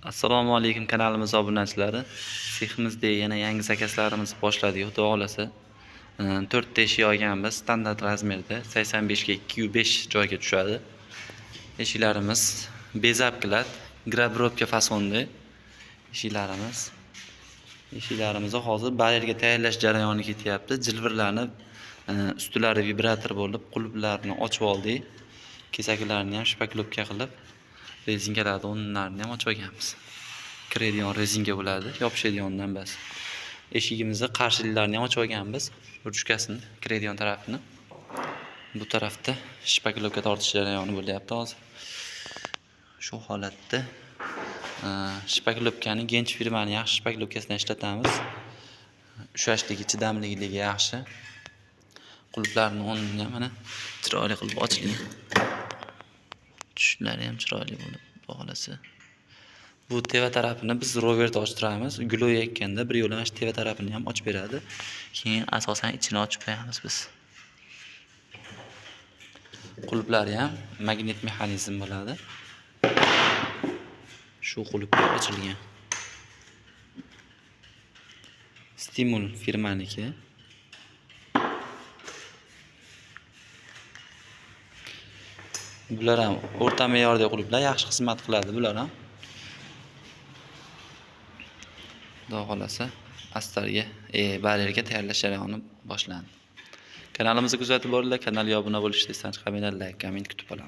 Assalomu alaykum kanalimiz obunachilari. Seximizda yana yangi zakazlarimizni boshladik, xudo xolasa. 4 ta eshik olganmiz, standart razmerda 85 ga 2.5 joyga tushadi. Eshiklarimiz bezabkilat, grabrovka fasonda eshiklarimiz. Eshiklarimizni hozir baryerga tayyorlash jarayoni ketyapti. Jilvirlarni ustilari vibrator bo'lib, qulflarini ochib oldik. Kesaklarini ham shpaklovka qilib, rezinkalarni o'rnilarini ham ochib olganmiz. Kiradigan rezinka bo'ladi, yopishadigandan bas. Eshigimizni qarshiliklarini ham ochib olganmiz, ruchkasini, kiradigan tarafini. Bu tarafda shpaklovka tortish jarayoni bo'lyapti hozir. Shu holatda shpaklovkani Gench firmaning yaxshi shpaklovkasidan ishlatamiz. Ushlashligi, chidamliligi yaxshi. Qulflarni o'rnini ham mana chiroyli qilib ochilgan. Tushishlari ham chiroyli bo'lib, xudo xolasa. Bu teva tarafini biz roverda ochtiramiz. Gulayotganda bir yo'la mana shu teva tarafini ham ochib beradi. Keyin asosan ichini ochib qo'yamiz biz. Qulflari ham magnit mexanizm bo'ladi. Shu qulfga ochilgan. Stimul firmaniki. Bular ham o'rta me'yordagi qulflar, yaxshi xizmat qiladi bular ham. Xudo xolasa astarga, baryerga tayyorlash jarayoni boshlandi. Kanalimizni kuzatib boringlar, kanalga obuna bo'lishni esdan chiqarmanglar, like, komment kutib qolamiz.